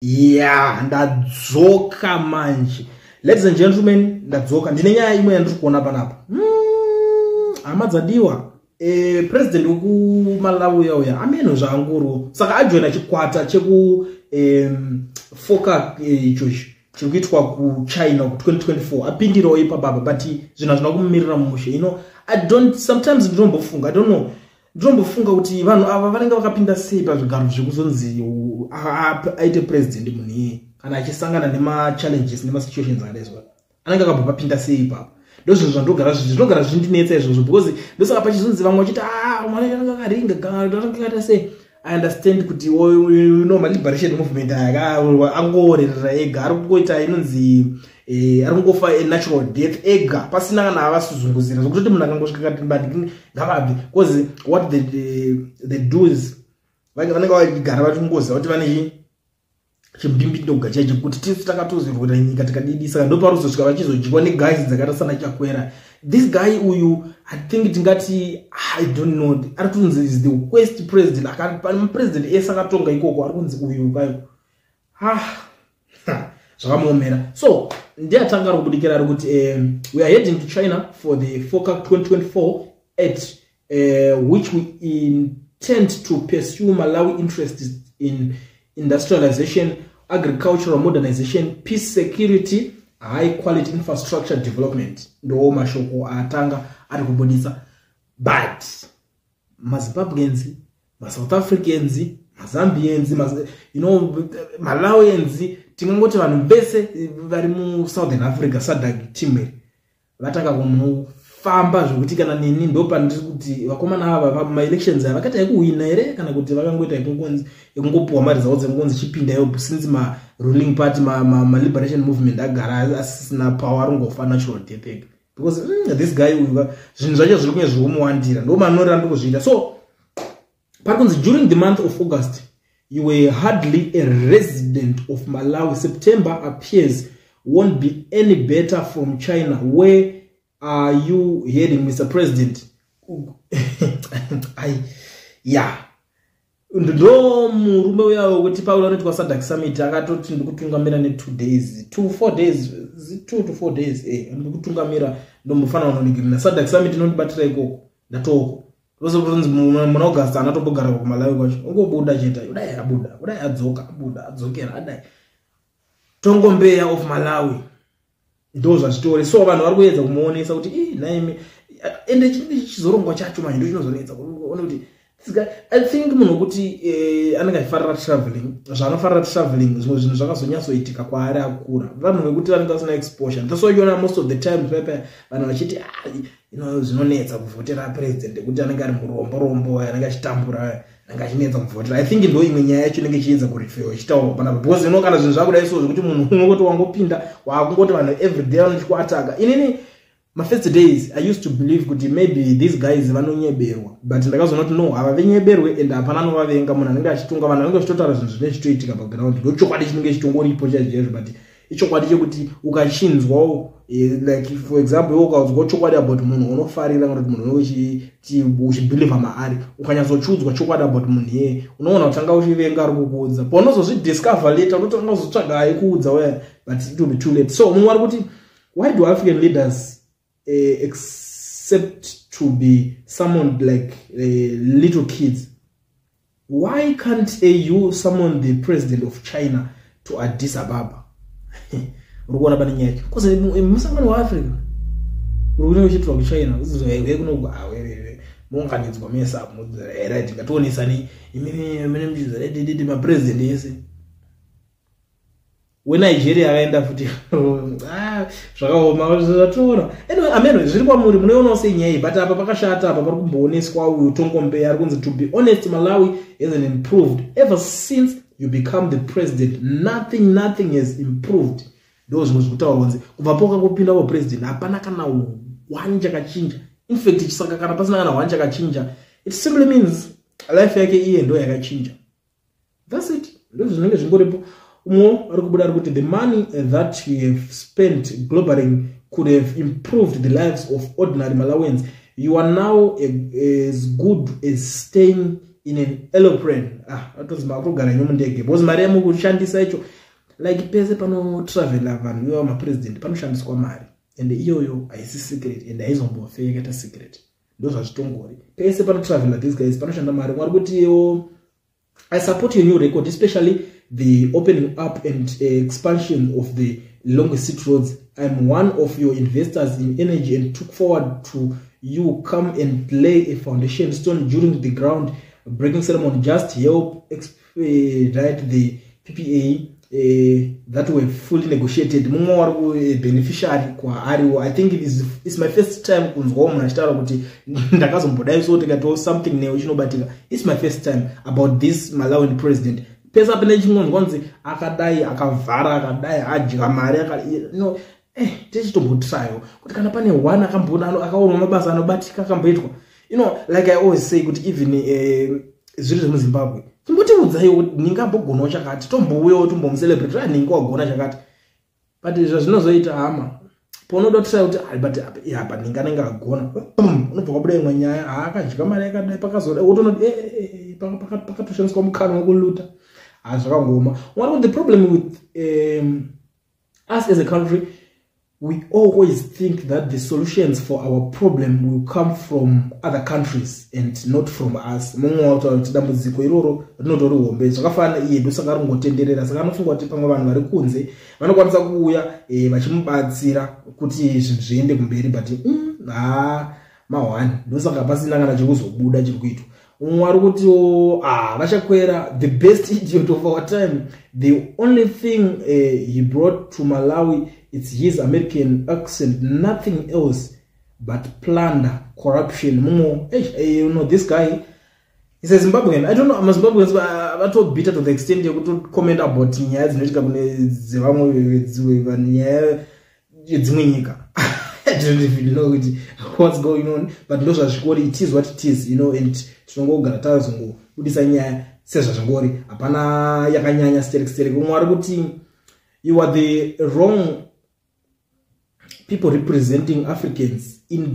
Ya, ndadzoka manje, ladies and gentlemen, ndadzoka. Ndine nyaya imwe yandiri kuona panapa. Hama dzadiwa, president wekuMalawi uya uya ameno zvaanguriwo, saka ajoina chikwata cheku FOCAC ichochi chiri kuitwa kuChina ku2024. Apindirawo ipapapa, but zvinhu hazvina kumumirira mumushe. I don't, sometimes ndinombofunga, I don't know, ndinombofunga kuti vanhu ava vanenge vakapinda sei pazvigaro zvekuzonzi aite president. Munhu iyeye kana achisangana nemachallenges nemasituations akadaizwa, anenge akabva papinda sei ipapo? Ndo zvinhu zvandogara, zvinogara zvindinetsa izvozvo, because ndosaka pachizonzi vamwe vachiti, "Ah, mwana akaringa akaita sei." I understand kuti maliberation movement aya angoorerera ega, ari kungoita inonzi ari kungofa natural death ega, pasina kana avasuzunguzira, zvokutoti munhu akangosvika kati ngavabve, because what they do is vanenge vachigara vachingoziva kuti vane chimbimbidoga chaicho kuti tisu takatozirwira nyika tikadidi. Saka ndoparuzosvika vachizodyiwa neguys dzakaita sana Chakwera. This guy uyu, I think tingati, I don't know, ari kunzi is the worst president mapresident ese akatonga ikoko. Ari kunzi uyu kayo, ah, zvakamuomera. So ndiyatanga ari kubudikira, ari kuti we are heading to China for the FOCAC 2024, at which we intend to pursue Malawi interests in industrialization, agricultural modernization, peace, security, high quality infrastructure development. Ndo mashoko atanga ari kubudisa, but maZimbabweans, maSouth Africans, maZambians, Malawians, tingangoti vanhu vese vari muSouthern Africa SADC team iri vatanga kumufamba, zvokuti kana neni ndopandiri kuti vakomana ava maelections aya vakaita ekuhwina here, kana kuti vakangoita ekungopuhwa mari dzavo dzekungonzi chipinda, since maruling party, maliberation movement agara asisina power, aringofa natural death ega, because this guy uyu, zvinhu zvacho zviri kunge zviri kumuwandira. Ndo manorero andiri kuzviita. So pari kunzi, "During the month of August you were hardly a resident of Malawi. September appears won't be any better from China. Where are you heading, Mr President?" Ai ya, ndo murume uya wekuti pauro anoitwa SADC summit, akatoti ndikutungamira ne2 days, 2 4 days, 2 to 4 days, ndikutungamira, ndombofanira kunonigirina SADC summit inondibatira ikoko, ndatoko. Tozotonzi muna August anatombogara kuMalawi kwacho, ungobuda chete, udai abuda, udai adzoka, abuda, adzokera, adai tongombeya of Malawi. Ndo zvazvitori. So vanhu vari kuedza kumuonesa kuti i naimi, ende chinenge chizorongwa chacho manje ndo chinozonetsa kuona kuti I think munhu wekuti anenge achifarira traveling, zvaanofarira traveling, zvimwe zvinhu zvakazonyatsoitika kwaari akura. Vanhu vekuti vanenge vasina exposure. That's why uchiona most of the time pepe vanhu vachiti, "Ah, zvinonetsa kuvhotera president ekuti anenge ari murombo rombo, anenge achitambura, anenge achinetsa kuvhotera." I think ndo imwe nyaya yacho inenge ichiedza kurifewa ichitaurwa panapa, because kana zvinhu zvakudai so, zvekuti munhu unongoti wangopinda, wakungoti vanhu everyday vanochikuataka. Inini mafirst days I used to believe kuti maybe these guys vanonyeberwa, but ndakazoona kuti no, havavenyeberwe and hapana anovavenga. Munhu anenge achitunga, vanhu vanenge vachitotaura zvinhu zvinenge zvichitoitika paground. Ndo chokwadi chinenge chitongoripo chaizvo, but ichokwadi chekuti ukachinzwawo, like for example, iwe ukaudzwa chokwadi about munhu unofarira, kana kuti munhu unenge uchibhilivha maari, ukanyatsochiudzwa chokwadi about munhu iyeye, unoona kutanga uchivenga ari kukuudza. Paunozozvidiscover later, unotanga kuzotsvaga aikuudza uya, but it will be too late. So mumwe ari kuti, "Why do African leaders accept to be summoned like little kids? Why can't AU summon the president of China to Addis Ababa?" Uri kuona pane nyaya, because musangano waAfrica uri kunenge uchiitirwa kuChina, kuno muunganidzwa mese apo, right, ngationesani imimi mapresident ese. WeNigeria akaenda futi. Ah, zvakaoma zvatoona. Anyway, ameno zviri kwamuri, munoionawo sei nyaya iyi? But apa pakashata apa, pari kumbooneswa uyu Tongombe ari kunzi, "To be honest, Malawi hasn't improved ever since you become the president. Nothing, nothing has improved." Ndo zvimwe zvekutaurwa kunzi kubva pokangopinda papresident hapana kana one chakachinja. Infact, chisaka kana pasina kana one chakachinja, it simply means life yake iye ndo yakachinja. That's it. Ndo zvinenge zvingoripo. Umwe ari kubuda ari kuti, "The money that you have spent globally could have improved the lives of ordinary Malawians. You are now as good as staying in an aeroplane. Ah, atonzi makugara nyo mundege because mari yamukushandisa icho, like pese panotravela vanhu iva mapresident panoshandiswa mari, and iyoyo haisi secret and haizombofe yakaita secret. Ndo zvazvitongori, pese panotravela these guys panoshanda mari. Mwari kutiwo, "I support your new record, especially the opening up and expansion of the longest city roads. I'm one of your investors in energy and look forward to you come and lay a foundation stone during the ground breaking ceremony. Just help expedite the PPA that were fully negotiated." Mumwe wari kubeneficiary kwaariwo. I think it's my first time kunzwawo munhu achitaura kuti ndakazombodai so tikatiwo something newe chinobatika. It's my first time about this Malawian president. Pese apane chingonzwa kunzi akadai, akavhara, akadai, adya mari, no, tichitombotrayo kuti kana pane one akamboona akaonwa mabasa anobatika akamboitwa. Like I always say kuti even zviri zvemuZimbabwe, chimbotiudzaiwo kuti ningambogonawo chakati, tombouyawo tombomucelebrate, ninge wagona chakati. But zvazvinozoita, hama, paunoda kutry kuti but apa ninge anenge agona, unobva kwabuda imwe nyaya, haakadya mari yakadai, pakazoda wotonoti eh, eh, eh, pakatoshandiswa mukana wekuluta. Hazvakangoma. One of the problem with us as a country, we always think that the solutions for our problem will come from other countries and not from us. Mumwe wataura kuti dambudziko iroro rinotori hombe zvakafanana iye, ndosaka ringotenderera. Saka anofunga kuti pamwe vanhu vari kunze vanokwanisa kuuya vachimubatsira kuti zvinhu zviende kumberi, but ha, mahwani, ndosaka pasina kana chekuzobuda chiri kuitwa. Mumwe ari kutiwo, ah, "VaChakwera, the best idiot of our time. The only thing he brought to Malawi, it's his American accent, nothing else but plunder, corruption." Mumwe, hey, this guy is a Zimbabwean. I don't know, maZimbabweans vatobita to the extent yekutocomment about nyaya dzinoitika kune dzevamwe, nyaya yedzimwe nyika. I don't even know kuti what's going on, but ndo zvazvikori. It is what it is and tinongogara tazongobudisa nyaya sezvazvingori, hapana yakanyanya sterek sterek. Umwe ari kuti, "You are the wrong people representing Africans in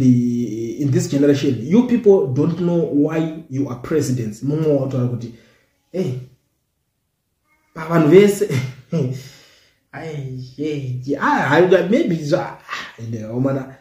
this generation. You people don't know why you are presidents." Mumwe wataura kuti, hey, pavanhu vese, maybe mana,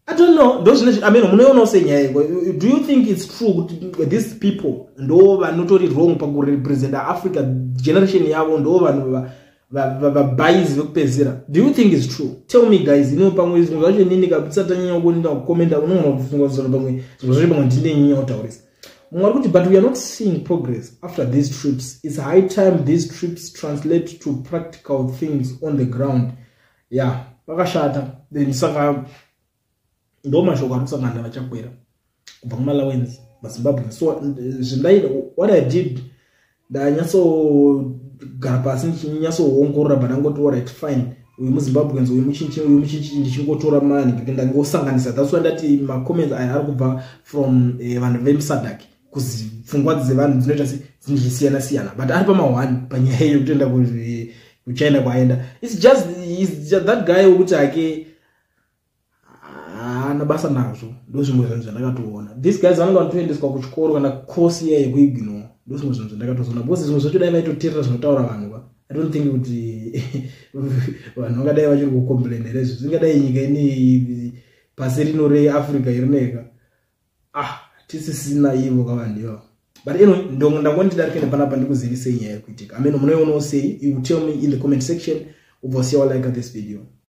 I don't know. Ndo zvine, I mean, munoionawo senyaya. Do you think it's true kuti these people ndo vanotori wrong pakurepresenta Africa generation yavo, ndo vanhu vabhaizi vekupedzisira? Do you think it's true? Tell me, guys. Ino pamwe zvimwe zvacho inini katisatanyanya kuenda kukomenda, unogona kufunga zano pamwe zvimwe zvacho pamwe ndine nyanya kutaurisa. Mumwe ari kuti, "But we are not seeing progress after these trips. It's high time these trips translate to practical things on the ground." Yeah, vakashata then. Saka ndo mashoko ari kusangana vaChakwera kubva kuMalawens, maZimbabwe. So zvindaida, what I did, ndanyatsogara pasi ndichinyatsoongorora, but ndangoti, alright, fine, uyu muZimbabweans, uyu muchinchi, uyu muchinchi, ndichingotora mani kuti ndangosanganisa. That's why ndati macomments aya ari kubva from vanhu vemuSADC, kuzi pfungwa dzevanhu dzinoita se dzinichisiyana siyana, but ari pama1 panyaya yekutoenda kuChina kwaenda. It's just that guy wekuti hake haana basa nazvo. Ndo zvimwe zvinhu zvandakatoona. These guys vanenge vanotoendeswa kuchikoro kana kosi iya yekuignore. Ndo zvimwe zvinhu zvandakatozoona, because zvimwe zvacho dai vaitoteerera zvinotaura vanhu va, I don't think kuti vanhu vangadai vachiri kucomplainera izvo. Zvingadai nyika ini pasi rino reAfrica irineka, ah, tisisina ivo kavanhu ivavo. But anyway, ndangoni ndidarike nepanapa ndikuzivisei nyaya yekuitika. Ameno munoionawo sei? You tell me in the comment section. Ubva usiya walike this video.